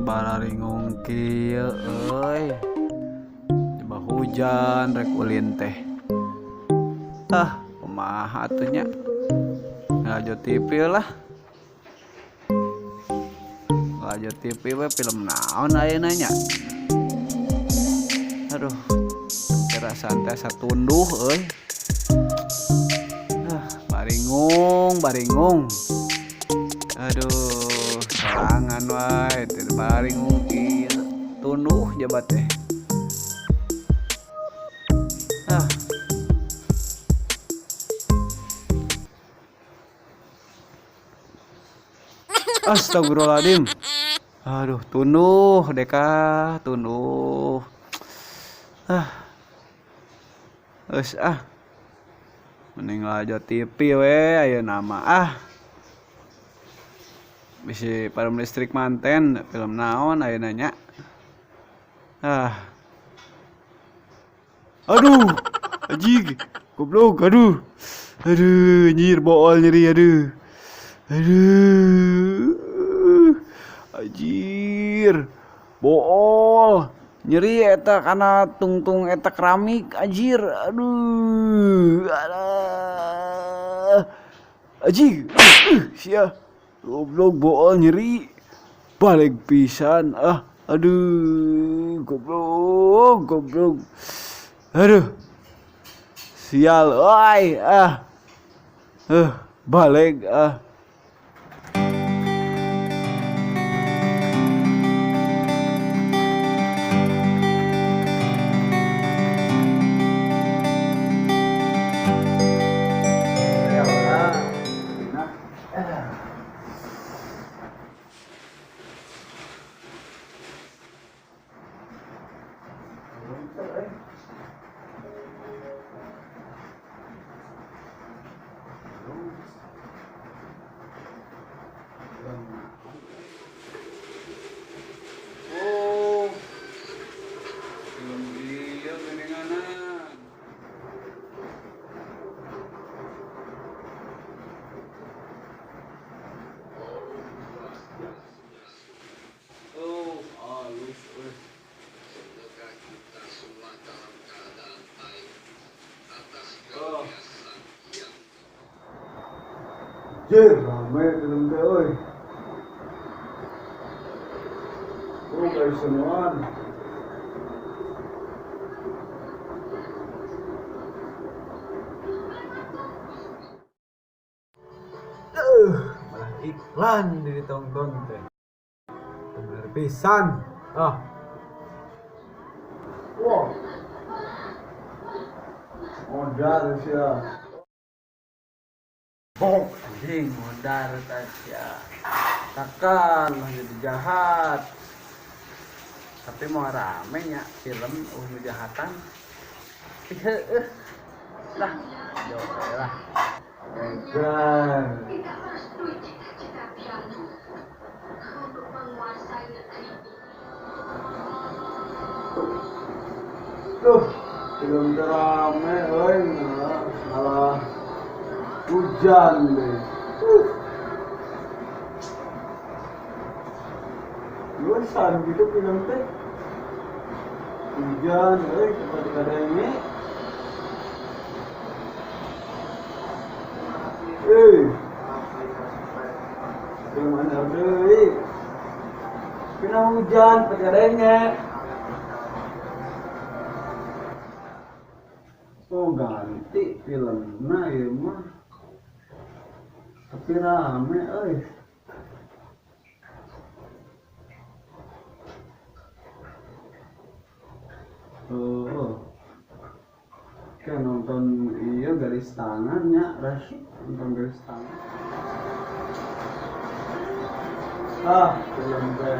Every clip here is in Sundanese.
Bararingung kieu euy. Coba hujan rek ulin teh. Ah, kumaha atuh nya? Lalajo TV lah. Lalajo TV we film naon ayeuna nya. Aduh, perasaan teh asa tunduh euy. Ah, baringung, baringung. Aduh, sorangan wae teh baringung kieu. Tunduh jabat teh. Ah. Astagfirullahaladzim. Aduh, tunduh deka, tunduh. Ah. Geus ah. Mending lalajo TV we ayeuna mah ah. Bisi padam listrik manten film naon ayeuna nya. Ah. Aduh, anjing, goblok, aduh. Aduh, anjir bool nyeri aduh. Aduh. Anjir. Bool. Nyeri eta kana tungtung eta keramik anjir. Aduh. Alah. Anjing. Sia. Goblok bool nyeri. Balik pisan ah. Aduh, goblok, goblok. Aduh. Sial euy ah. Balik ah. Oh, film ieu geuninganan. Oh, halus euy. Semoga kita semua dalam keadaan baik atas Oh. karunia Sang Hyang Anjir, rame film teh euy. Oh, kaisenuan. Malah iklan di ditonton teh. Bener pisan. Ah. Wah. Modal sia. Bok, anjing modal sia. Takkan lah jadi jahat. Tapi mau rame nya film nu jahatan. Heueuh. Lah, jauh lah. Edan. Tidak merestui cita-cita Pianu untuk menguasai negeri ini. Tuh, film teh rame euy, malah hujan deh. Luasan gitu film teh. Hujan euy tempat kadenge. Film anyar deui. Pina hujan tempat kadenge. Oh, ganti filmna ieu mah. Tapi rame euy. Oh. Kayak nonton iya garis tangan nya, resep nonton garis tangan. Ah, film teh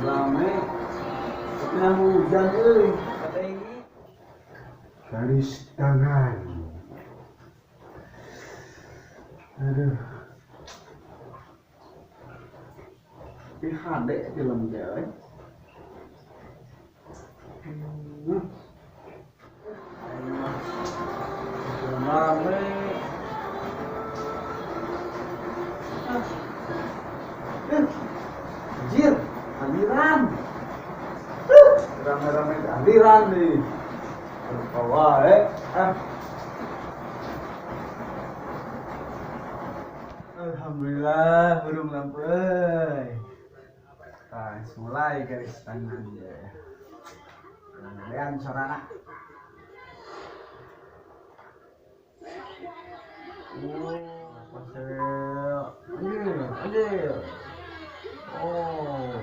rame. Tapi nah hujan euy. Garis tangan. Aduh. Tapi HD film teh euy. Film rame. Ah. Anjir, aliran. Tangan nih. Wae. Ah. Alhamdulillah, burung lampu euy. Tah, mulai garis tangan ya. Kemudian sorana. Pasir. Anjir, anjir. Oh.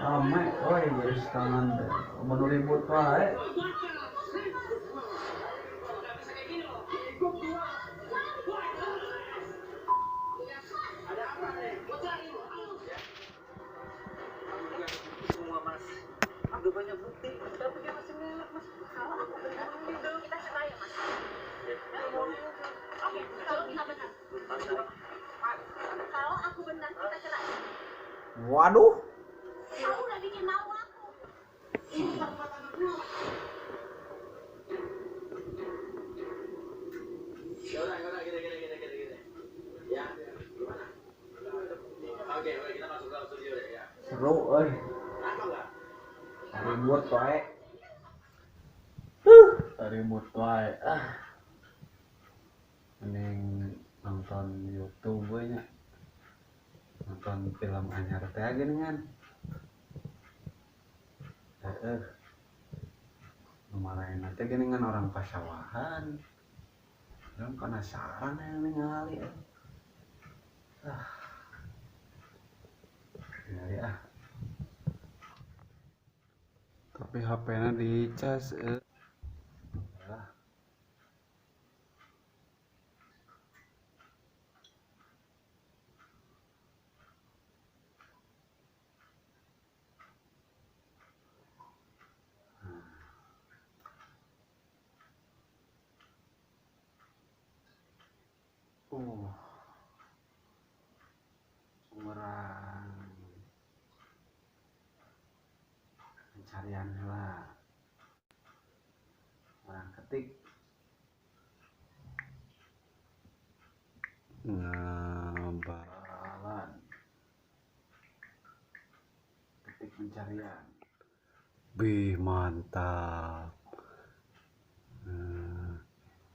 Rame, oi garis tangan teh. Mun ribut wae. Semua mas, udah banyak bukti, tapi dia masih ngelak mas. Kalau aku benar, kita cerai ya, Mas. Oke, kalau kita benar. Kalau aku benar, kita cerai. Waduh. Kamu udah bikin malu aku. Ya udah, gini, gini, gini, gini, gini. Ya, gimana? Oke, oke, kita masuk dalam studio deh ya. Seru euy. Nangkep nggak? Ribut wae. Ribut wae. Ah. Mending nonton YouTube we nya. Nonton film anyar teh geuningan. Heeh. Nu marahin teh geuningan orang pasawahan. Urang penasaran yang ningali. Ah. Ningali ah. Tapi HP-na dicas. Ah. Kurang pencarian lah, orang ketik ngabalan, ketik pencarian. Bih, mantap.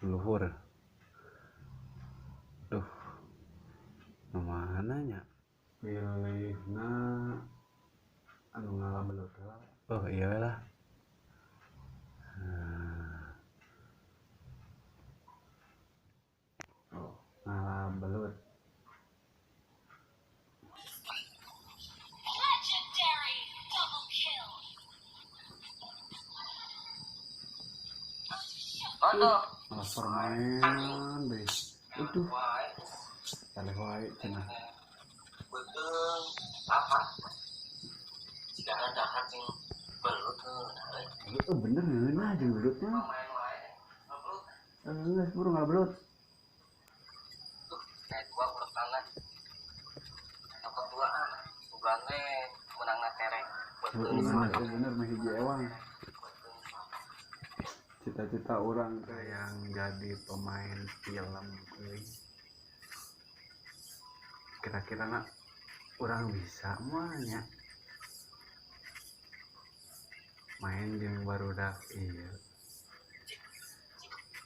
Luhur. Duh, mana nya? Pilihna anu ngala belut lah. Oh iya lah. Oh, ngala belut. Legendary double kill. Aduh. Malah permainan, beh. Aduh, kalih wae cenah. Betul. Apa? Jika ada sing belut Oh, bener ngeunah jeung belutnya. main wae. Belut. Geus buru ngabelut. Tuh, kayak dua urutanna. Yang kedua ah, ugane menangna tereng. Heeh, bener, bener mah hiji ewang. Cita-cita orang teh yang jadi pemain film euy. Kira-kira nak orang bisa moal nya main jeung barudak ieu.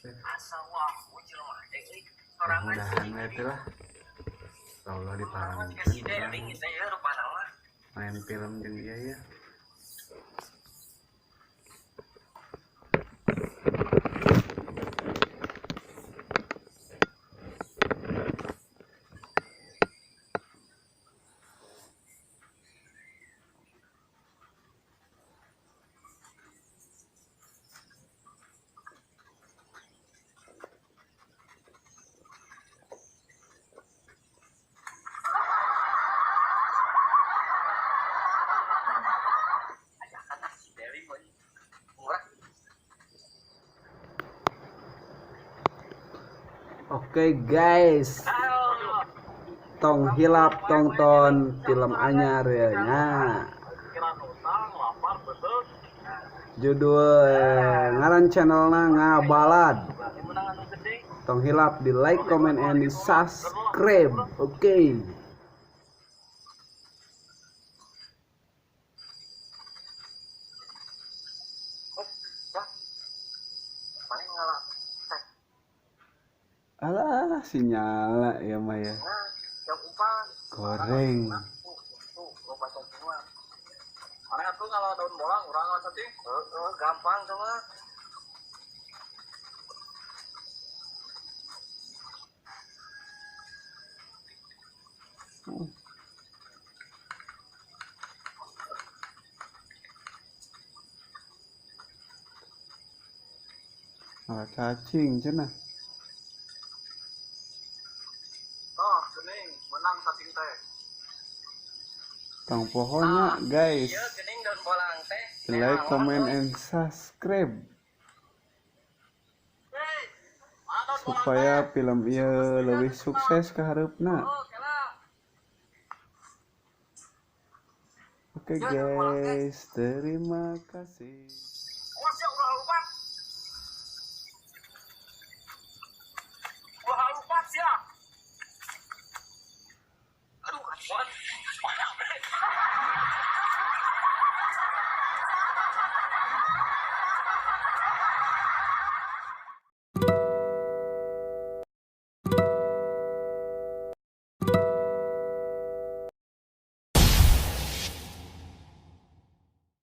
Asa wah, jelema teh euy. Sorangan Mudah-mudahan we teh lah. Allah diparangkeun si urang Dering teh ya rupana mah. main film jeung ieu ya. Ajakan ah si Dering we. Murah. Oke guys, tong hilap tonton film anyar ya nya. Judul ngaran channelna Ngabalad. Tong hilap di like, comment, and di subscribe. Oke. Alah, sinyala ya mah ya. Nah, jam 4. Goreng. Tuh, gua baca semua. Mana tuh kalau daun bolang urang lah cacing. Heeh, gampang sama. Malah cacing cenah. Oh, gening, menang cacing teh. Tong pohonnya guys. Iya, gening daun bolang teh. Like, comment, and subscribe Hei, mana daun bolang supaya teh? film ieu lebih sukses ke hareupna. Oh, kela. Oke guys, terima kasih. Awas ya ulah lupa. Ulah lupa ya. Aduh, kasihan.